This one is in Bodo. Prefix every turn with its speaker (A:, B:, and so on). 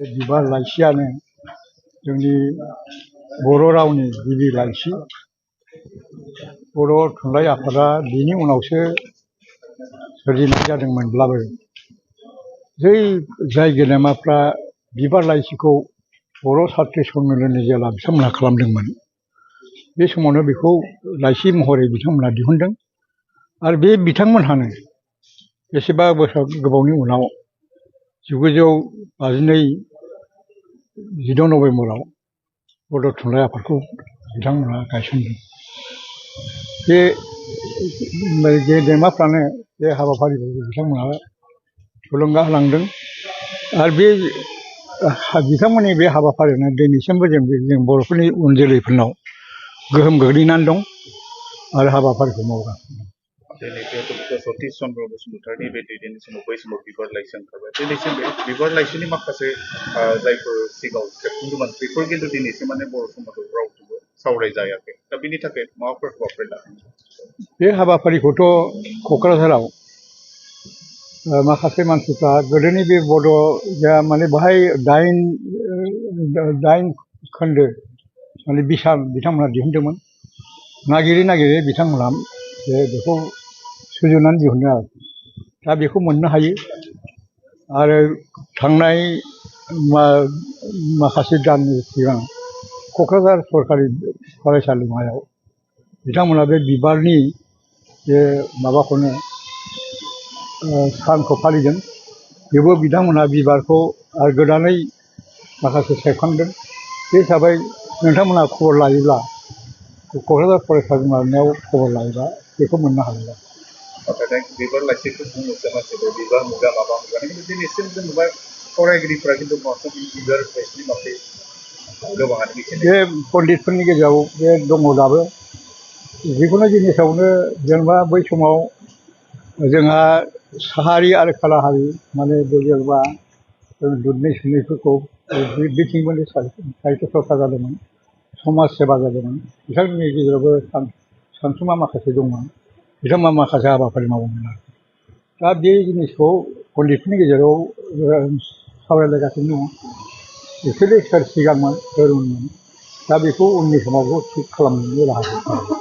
A: बिबार लाइसियानो जोंनि बर' रावनि गिबि लाइसि। बर' थुनलाइ आफादा बिनि उनावसो सोरजिनाय जादोंमोनब्लाबो जाय गेदेमाफ्रा बिबार लाइसिखौ बर' सात्र सन्मिलननि जेला बिथांमोनहा खालामदोंमोन, बे समावनो बेखौ लाइसि महरै बिथांमोनहा दिहुनदों। आरो बे बिथांमोनहानो बेसेबा बोसोर गोबावनि उनाव 1952 जिद' नभेम्बराव बड' थुनलाइ आफादखौ बिथांमोनहा गायसनदों। बे गेदेमाफ्रानो बे हाबाफारिखौ बिथांमोनहा थुलुंगा होलांदों। आरो बे बिथांमोननि बे हाबाफारियानो दिनैसिमबो जों बर'फोरनि उन जोलैफोरनाव गोहोम गोग्लैनानै दं आरो हाबाफारिखौ मावगासिनो दं।
B: दिनै जिहेतु सतीश चन्द्र बसुमतारीनि बे दैदेननाय समाव बै समाव बिबार लाइसि ओंखारबाय। दिनैसिम बे बिबार लाइसिनि माखासे जायफोर सिगाङाव सेबखांदोंमोन बेफोर खिन्थु दिनैसिम बर' समाजाव रावजोंबो सावरायजायाखै। दा बिनि थाखाय माबाफोर हाबाफारि लादों?
A: बे हाबाफारिखौथ' क'क्राझाराव माखासे मानसिफ्रा गोदोनि बे बड' माने बाहाय 8 खोन्दो माने बिसार बिथांमोनहा दिहुनदोंमोन। नागिरै नागिरै बिथांमोनहा बेखौ सुजुनानै दिहुनदों आरो दा बेखौ मोननो हायो। आरो थांनाय माखासे दाननि सिगां क'क्राझार सरकारि फरायसालिमायाव बिथांमोनहा बे बिबारनि बे माबाखौनो सानखौ फालिदों। बेबो बिथांमोनहा बिबारखौ आरो गोदानै माखासे सेबखांदों। बे हिसाबै नोंथांमोनहा खबर लायोब्ला क'क्राझार फरायसालिमायाव खबर लायोब्ला बेखौ मोननो हागोन।
B: बिबार लाइसिखौ बुङोसो मानसिफोर बिबार मुगा माबा मुगा, खिन्थु दिनैसिम जों नुबाय फरायगिरिफ्रा खिन्थु बिबार लाइसिनि बागै गोबाङानो मिथिनाय।
A: बे पण्डितफोरनि गेजेराव बे दङ दाबो। जिखुनु जिनिसावनो जेनेबा बै समाव जोंहा साहारि आरो खोलाहारि माने जेनेबा दुधनै सुनैफोरखौ बिथिंमोननि साहित्य चर्चा जादोंमोन, समाज सेबा जादोंमोन। बिथांमोननि गेजेरावबो सानसुमा माखासे दंमोन। बिथांमोना माखासे हाबाफारि मावोमोन आरो दा बे जिनिसखौ पण्डितफोरनि गेजेराव सावरायलायगासिनो दङ। एक्सुवेलि सोर सिगांमोन सोर उनमोन, दा बेखौ उननि समावबो थिग खालामनायनि राहा दं।